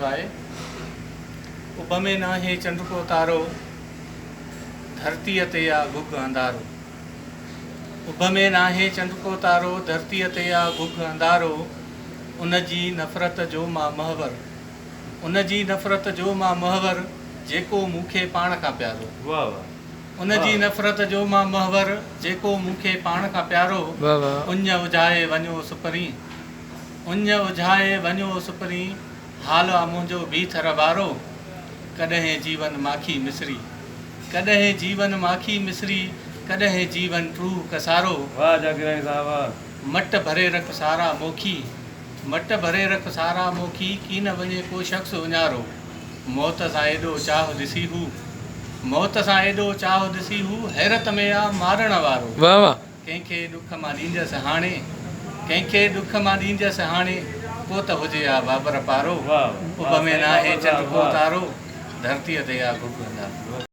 کان سواء اڀ ۾ ناهي چنڊ ڪو تارو، ڌرتيء تي آ گهگهه انڌارو. اڀ ۾ ناهي چنڊ ڪو تارو، ڌرتيء تي آ گهگهه انڌارو، ان جي نفرت جو مان محور، ان جي نفرت جو مان محور، جيڪو مون کي پاڻ کان پيارو. ان جي نفرت جو مان محور، جيڪو مون کي پاڻ کان پيارو، اڃ اجهائي وڃو سپرين، اڃ اجهائي وڃو سپرين، حال آ منهنجو ڀي ٿر وارو، ڪڏهن جيون ماکي مصري، ڪڏهن جيون ماکي مصري، ڪڏهن جيون ٽوهه ڪسارو. واهه جاگيراڻي صاحب واهه. مٽ ڀري رک سارا موکي، مٽ ڀري رک سارا موکي، ڪين وڃي ڪو شخص اڃارو. موت سان ايڏو چاهه ڏسي هو، موت سان ايڏو چاهه ڏسي هو، حيرت ۾ آ مارڻ وارو. واهه واهه. ڪنهن کي ڏک مان ڏينديس هاڻي، ڪنهن کي ڏک مان ڏينديس هاڻي، ڪو ته هجي آ بابر پارو، اڀ ۾ ناهي چنڊ ڪو تارو، ڌرتيء تي آ گهگهه انڌارو.